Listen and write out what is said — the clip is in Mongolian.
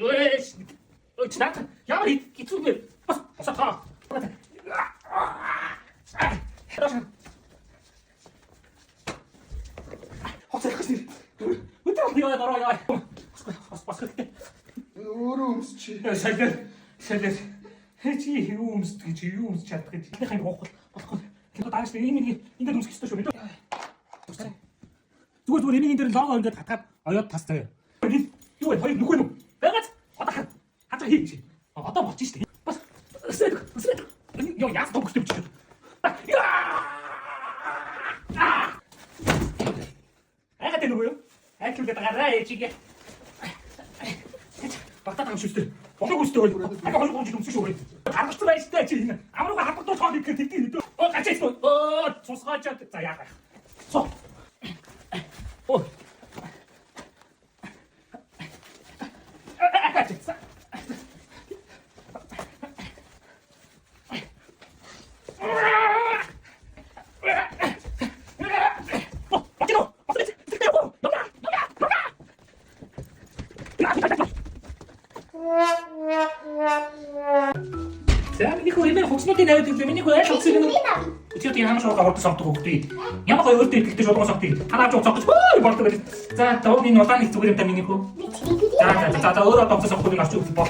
Өөш. Ой, чи наад ямар хэцүү бэ? Бас босоо та. Хоцрох гэсэн. Өдөр бол яа дараа яа. Бас бас хэрэгтэй. Өөрөө өмсч. Шалэр шалэр. Чи юу өмсдөг чи юу өмсч чадах гэж. Эхнийх нь уухгүй болохгүй. Тэгэхээр дааш ийм нэг ингээд өмсөх ёстой шүү мэдээ. Зүгээр зүгээр энийг энэ дээр лого ингээд хатгаад оёод тас заяа. Энэ юу вэ? Хоёр нөхөө нү. Байгааз одоо хар. Хацаа хий чи. Одоо болчих шүү дээ. Бас өсөд өсөд. Йоо яас томх юм чи. Айгаад нөгөө юу? Айклуулаад гараа ээжигээ. Багтаад байгаа юм шүү дээ. Болоогүй шүү дээ. Ага 2 3 жил өмсөн шүү. Гаргалцсан байж таа чи энэ. Амрууга харбагдуу цаана ихээр тэгдэг юм. Оо гачаа ийсэн. Оо цусгаачаад за яах вэ? Цоо. Оо. Гачаа. Оо, За миний хүү энэ хугснуудын навид гэвэл миний хүү аль хугсыг нь чи одоо ямар шуурга хурдан сонгодог хөвгтэй. Ямар гоё өөртөө ихтэй шуурга сонгодог. Танаа жоо сонгож хөө болдог гэж. За тооны улаан их зүгээр юм та миний хүү. За за за за өөрөө томцоо сонгохгүй нь орчих бол.